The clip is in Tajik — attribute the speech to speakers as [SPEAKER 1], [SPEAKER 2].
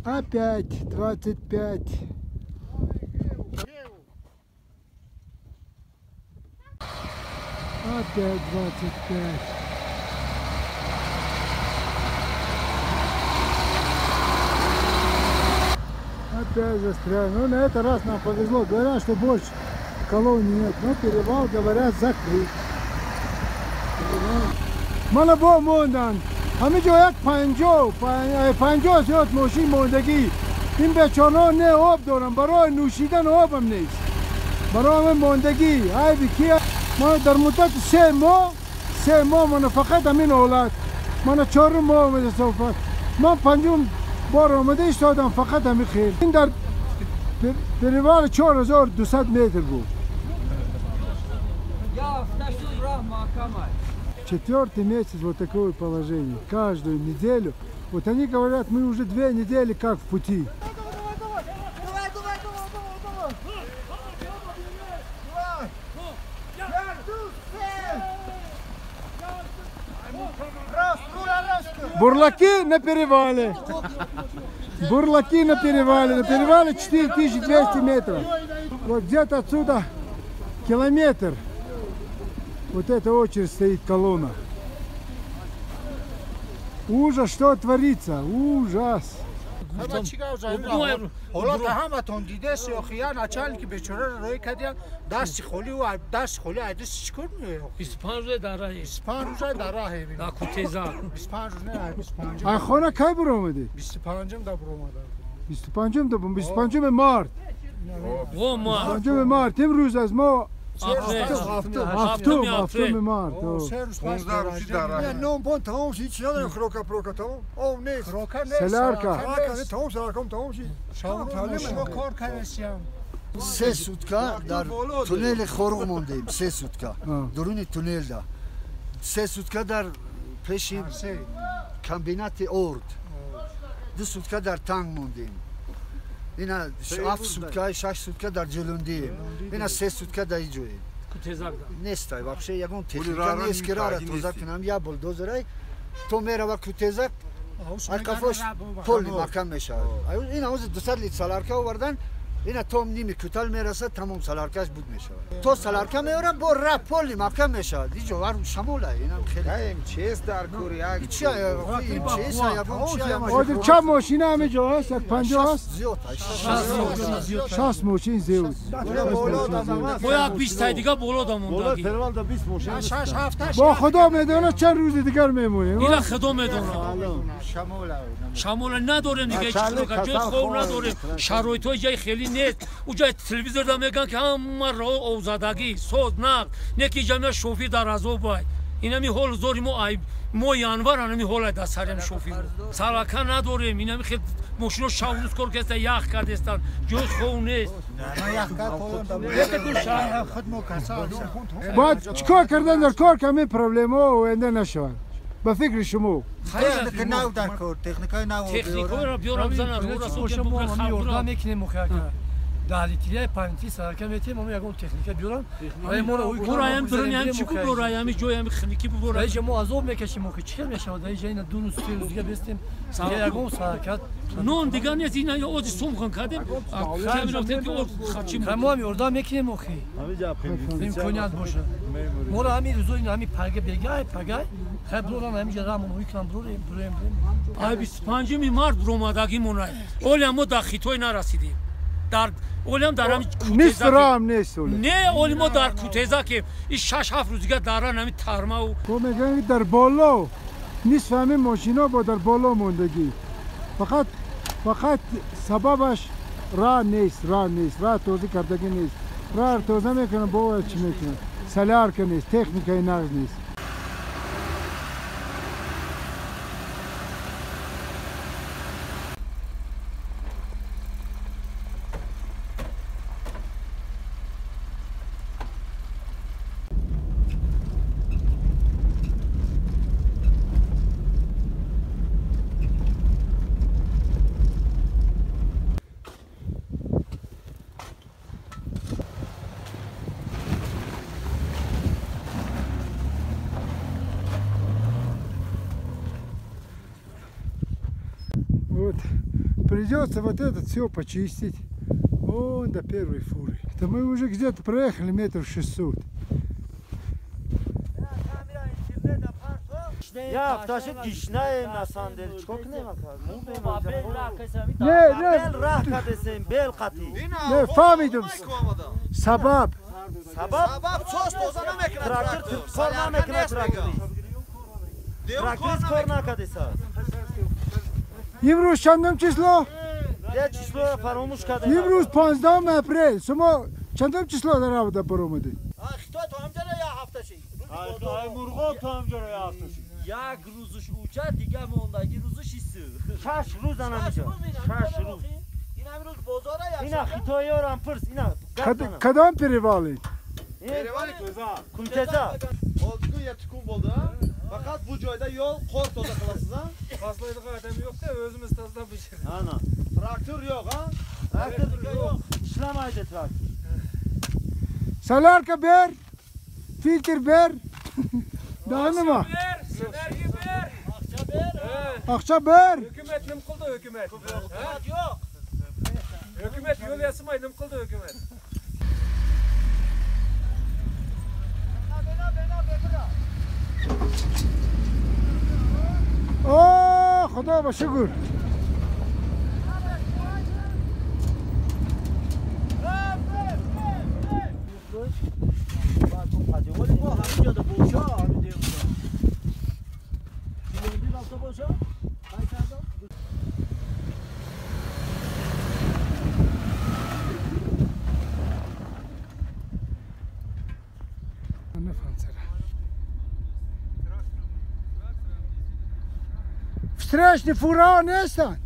[SPEAKER 1] Опять 25. Опять 25. Опять застряли. Ну, на этот раз нам повезло. Говорят, что больше колонии нет. Но перевал, говорят, закрыт. Мана бо мондан. Ҳаминҷо як 50 зиёд мошин мондагӣ. Ин бечораҳо не об дорам, барои нӯшидан обам нест. Барои ҳамин мондагӣ. Айби ки ман дар муддати 3 моҳ мана фақат ҳамин ҳолат. Мана чорум моҳ омада софат. Ман панҷум бор омада истодам, фақат ҳамин хел. Ин дар перевал 4200 метр буд. Четвертый месяц вот такое положение. Каждую неделю. Вот они говорят, мы уже 2 недели как в пути.
[SPEAKER 2] Давай, давай, давай, давай, давай. Давай. Два, Раз, раз.
[SPEAKER 1] Бурлаки на перевале. Бурлаки на перевале. На перевале 4200 метров. Вот где-то отсюда километр. Вот эта очередь стоит, колонна. Ужас, что творится. Ужас.
[SPEAKER 2] Ҳама чӣ гап занем? Ҳолата ҳаматон дидест, охи я начальники бечораро роӣ кардиям, дасти холӣ, дасти холӣ айдиси чӣ кор меояд?
[SPEAKER 3] 25 рӯзе дар раҳем.
[SPEAKER 2] 25 рӯза дар раҳем.
[SPEAKER 3] Дар Кутезак.
[SPEAKER 2] 25 рӯз не, 25.
[SPEAKER 1] А хона кай буромадӣ?
[SPEAKER 2] 25 да буромадам.
[SPEAKER 1] 25 да, 25 март.
[SPEAKER 3] О, март.
[SPEAKER 1] 25 март. Имрӯз аз мо ҳафтум март.
[SPEAKER 4] Нон пон тамом шид, чӣ надорем, хӯрока пӯрока тамом, об нест.
[SPEAKER 2] Хӯрока нест.
[SPEAKER 1] Солярка.
[SPEAKER 4] Тамом, соляркам тамом шид.
[SPEAKER 2] Шумо кор кардесиям.
[SPEAKER 5] 3 сутка дар туннели Хоруғ мондем, 3 сутка дуруни туннелда, 3 сутка дар пеши комбинати орд, 2 сутка дар танк мондем, ина 7 сутка, 6 сутка дар Ҷелундием, ина 3 сутка дар иҷоем. Нестай вообще, ягон техника нест, ки рара тоза кунам. Я булдозерай то мерава Кутезак, ай қафош поли маҳкам мешавад. Ина ҳозир 200 литр солярка овардан, ина то ними кутал мерасад, тамом, соляркаш буд мешавад. То солярка меорам, бо ра поли маҳкам мешавад. Иҷо вар шамола, инам хеле
[SPEAKER 6] МЧС дар кор як
[SPEAKER 5] МЧС ягон чи.
[SPEAKER 1] Ҳозир чанд мошина ҳамин ҷо ҳаст? Як 50 ҳаст?
[SPEAKER 5] Зиёд.
[SPEAKER 1] 60 мошин зиёд.
[SPEAKER 3] Мо як 20-таи дига боло да мондагӣ.
[SPEAKER 1] Бо Худо медонад чанд рӯзи дигар мемонем.
[SPEAKER 3] Ина Худо медонад. Шамола надорем дига, ҳеҷ ҷои хоб надорем, шароитҳои ҷои хеле нест. Уҷай телевизорда мегӯянд, ки ҳама роҳ овзадагӣ соз нақд не, ки ҷамъия шофир дар азоб ай. Инами ҳол зори мо ай моҳи январ анами ҳолай дар сарем шофир. Салака надорем, инами хел мошино шабрӯз кор кардеста, ях кардестанд, ҷои хов нест.
[SPEAKER 1] Бояд чӣ кор кардан дар кор, ки ҳамин проблемаҳо оянда нашаванд, ба фикри шумо?
[SPEAKER 2] Техника нав дар кор, техникаи нав.
[SPEAKER 3] Техникаро биёрам, занам.
[SPEAKER 7] Ёрдам мекунем, охи даҳлитилияи панти солярка метиҳем, мо ягон техника биёрам.
[SPEAKER 3] Бураям бирони чӣ бубора, ами ҷои ами хунукӣ бубора.
[SPEAKER 7] Иҷа мо азоб мекашем, охи чӣ хел мешавад? Иҷа ина 2 рӯз, 3 рӯз дига бестем, ягон солярка.
[SPEAKER 3] Нон дига нест, ина ози сумхан кардем, ками ки орд хачи.
[SPEAKER 7] Мо ҳам ёрдам мекунем, охи имконият бошад. Моро ҳамин рӯзо ина ҳамин пага бегай пагай хай буроран, ҳаминҷа рамон ҳуй кунам, бурорем, буроем.
[SPEAKER 3] Ай 25-ми март буромадагӣ монай. Олям мо дар Хитой нарасидем, дар олям дар ҳами
[SPEAKER 1] Нисф роҳам нест оле.
[SPEAKER 3] Не, оли мо дар Кутезакем, и 6-7 рӯз дига даран ҳами тармау.
[SPEAKER 1] Ко мегӯянд, ки дар боло нисфи ҳамин мошино бо дар боло мондагӣ. Фақат сабабаш раҳ нест, раҳ нест, раҳ тоза кардагӣ нест. Раҳ тоза мекунам, бо чӣ мекунам? Солярка нест, техникаи нағз нест. Вот Придется вот это все почистить. Вон до первой фуры. Это мы уже где-то проехали метров 600.
[SPEAKER 6] Я автошит гишнаем на самом деле. Чко кнем ака?
[SPEAKER 1] Не, не.
[SPEAKER 6] Бел рах кадесем, бел қати.
[SPEAKER 1] Не, фамидум. Сабаб.
[SPEAKER 6] Сабаб?
[SPEAKER 8] Сабаб чош тоза намекунад.
[SPEAKER 6] Трактор кор намекунад трактор. Тракторист кор накадеса.
[SPEAKER 1] Имрӯз чандум число?
[SPEAKER 6] Я число фаромӯш кардем.
[SPEAKER 1] Имрӯз 15 апрел. Шумо чандум число дар равда баромадед?
[SPEAKER 8] Хито то ҳамҷара я ҳафташи.
[SPEAKER 6] Ай мурғоб то ҳамҷара я ҳафташи.
[SPEAKER 9] Як рӯзш уча, дига мондаги рӯзш ису.
[SPEAKER 6] 6 рӯз анамиҷа. 6 рӯз.
[SPEAKER 8] Ин ҳамин рӯз бозора як.
[SPEAKER 6] Ина хитоёрам пурс, ина.
[SPEAKER 1] Кадом перевали?
[SPEAKER 8] Перевали
[SPEAKER 6] Кунтеза.
[SPEAKER 8] 6 kun 7 kun bo'ldi. Faqat bu joyda yo'l qor toza qilasiz ha?
[SPEAKER 10] Tozlaydigan odam yo'q-da, o'zimiz tozalab ichamiz.
[SPEAKER 6] Ana.
[SPEAKER 8] Traktor yo'q ha?
[SPEAKER 6] Traktor yo'q. Ishlamaydi traktor.
[SPEAKER 1] Солярка ber, filtr ber. Daha nima?
[SPEAKER 10] Energiya ber.
[SPEAKER 9] Aqcha ber.
[SPEAKER 1] Aqcha ber.
[SPEAKER 10] Hukumat nima qildi hukumat?
[SPEAKER 9] Hukumat yo'q.
[SPEAKER 10] Hukumat yo'l yasamay nima qildi hukumat?
[SPEAKER 1] О, Худо ба шукр. Встречни фура нестанд.